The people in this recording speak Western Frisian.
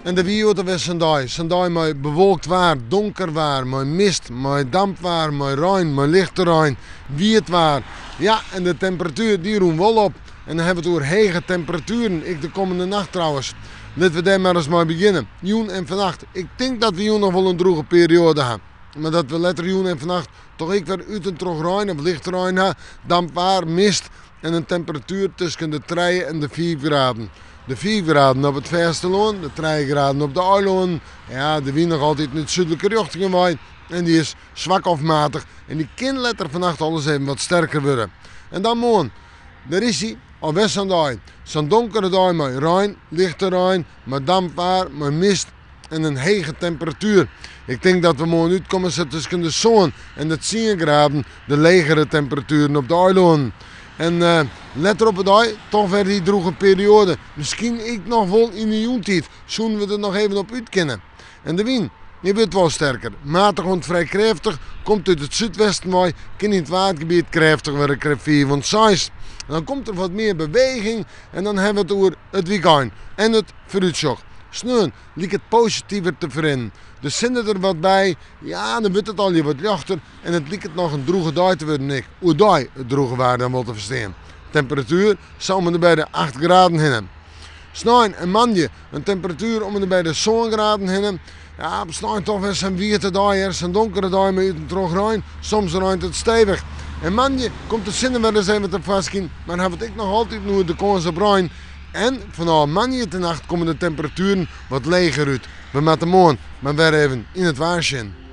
En der wie hjoed alwer sa'n dei. Sa'n dei mei bewolkt waar, donker waar, mei mist, mei dampwaar, mei rein, mei lichte rein, wiet waar. Ja, en de temperatuer dy rûn wol op. En dan hawwe we it oer hege temperatueren, ek de kommende nacht trouwens. Litte we dêr mar ris mei begjinne. Jûn en fannacht. Ik tink dat we jûn noch wol in drûge perioade ha. Mar dat we letter jûn en fannacht toch ek wer út en troch rein of lichte rein ha. Dampwaar, mist en in temperatuer tusken de trije en de fiif graden. De fiif graden op it fêstelân, de trije graden op de eilânen. Ja, de wyn noch altyd út súdlike rjochtingen wei en dy is swak of matich en dy kin letter fannacht alris even wat sterker wurde. En dan moarn, dêr is hy, alwer sa'n dei. Sa'n donkere dei mei rein, lichte rein, mei dampwaar, mei mist en in hege temperatuer. Ik tink dat we moarn útkomme sa tusken de sân en de tsien graden, de legere temperatueren op de eilânen. En letter op 'e dei toch wer dy drûge perioade. Miskien ek noch wol yn de jûntiid soenen we der noch even op út kinne. En de wyn, dy wurdt wol sterker. Matich oant frij krêftich, komt út it súdwesten wei, kin yn it Waadgebiet krêftich wurde, krêft fiif oant seis. Dan komt der wat mear beweging en dan hawwe we it oer it wykein en it foarútsjoch. Sneon liket positiver te ferrinnen. De sinne der wat by, ja, dan wurdt it allegear wat ljochter en it liket noch in drûge dei te wurden ek. Oerdei it drûge waar dan wol te ferstean. Temperatuer sa om en by de acht graden hinne. Snein en moandei in temperatuer om en by de sân graden hinne. Ja, op snein toch wer sa'n wiete dei, hear. Sa'n donkere dei mei út en troch rein. Soms reint it stevich. En moandei komt de sinne wer ris even tefoarskyn, mar hawwe it ek noch altyd oer de kâns op rein. En fanôf moandeitenacht komme de temperatueren wat leger út. We moatte moarn mar wer even yn it waar sjen.